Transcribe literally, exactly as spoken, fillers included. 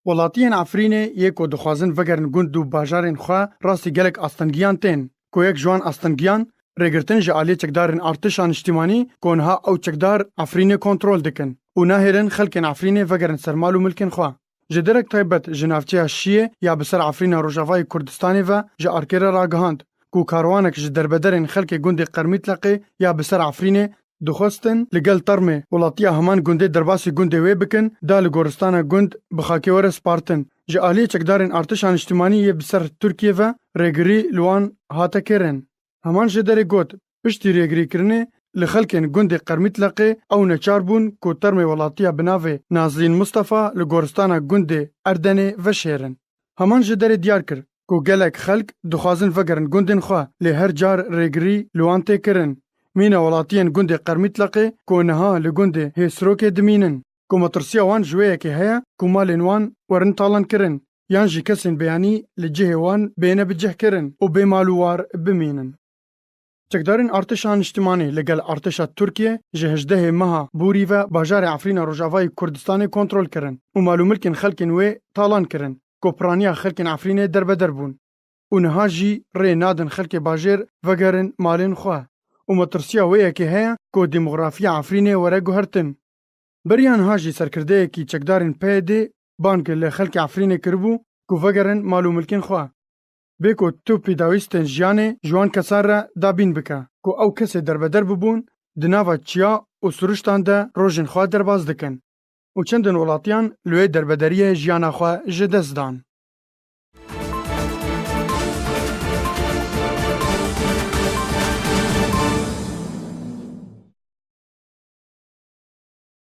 Welatiyên Efrînê yê ku dixwazin vegerin gund û bajarên xwe rastî gelek astengiyan tên, ku yek ji wan astengiyan rêgirtin ji aliyê çekdarên artişa niştimanî ku niha ew çekdar Efrînê kontrol dikin û nahêlin xelkên Efrînê vegerin ser mal û milkên xwe. Ji derek taybet ji navçeya Şiyê ya bi ser Efrîna Rojavayê Kurdistanê ve ji Arke re ragihand ku karwanek ji derbederên xelkê gundê Qermîtleqê ya bi ser Efrînê dixwestin li gel termê welatiya heman gundê derbasî gundê wê bikin, da li goristana gund bi xakê were spartin. Ji aliyê çekdarên artişa niştimanî yê bi ser Tirkiyê ve rêgirî li wan hate kirin. Heman ji derê got, piştî rêgirîkirinê li xelkên gundê Qermîtleqê ew neçar bûn ku termê welatiya bi navê Nazlîn Mustafa li goristana gundê Erdenê veşêrin. Heman ji derê diyar kir ku gelek xelk dixwazin vegerin gundên xwe, lê her car rêgirî li wan tê kirin. Mîna welatiyên gundê Qermîtleqê ku niha li gundê Hêsrokê dimînin, ku metirsiya wan ji wê yekê heye ku malên wan werin talankirin, yan jî kesên beyanî li cihê wan bêne bicihkirin û bê mal û war bimînin. Çekdarên artişa niştimanî li gel artişa Tirkiyê ji hejdehê meha Borî ve bajarê Efrîna Rojavayê Kurdistanê kontrol kirin û mal û milkên xelkên wê talan kirin, ku piraniya xelkên Efrînê derbeder bûn û niha jî rê nadin xelkê bajêr vegerin malên xwe û metirsiya wê yekê heye ku demografiya Efrînê were guhertin. Beriya niha jî serkirdeyekî çekdarên P Y D'ê bang li xelkê Efrînê kiribû ku vegerin mal û milkên xwe. Bê ku tu pêdawîstên jiyanê ji wan kesan re dabîn bike ku ew kesê derbeder bibûn di nava çiya û siruştan de rojên xwe derbas dikin û çendin welatiyan li wê derbederiyê jiyana xwe ji dest dan.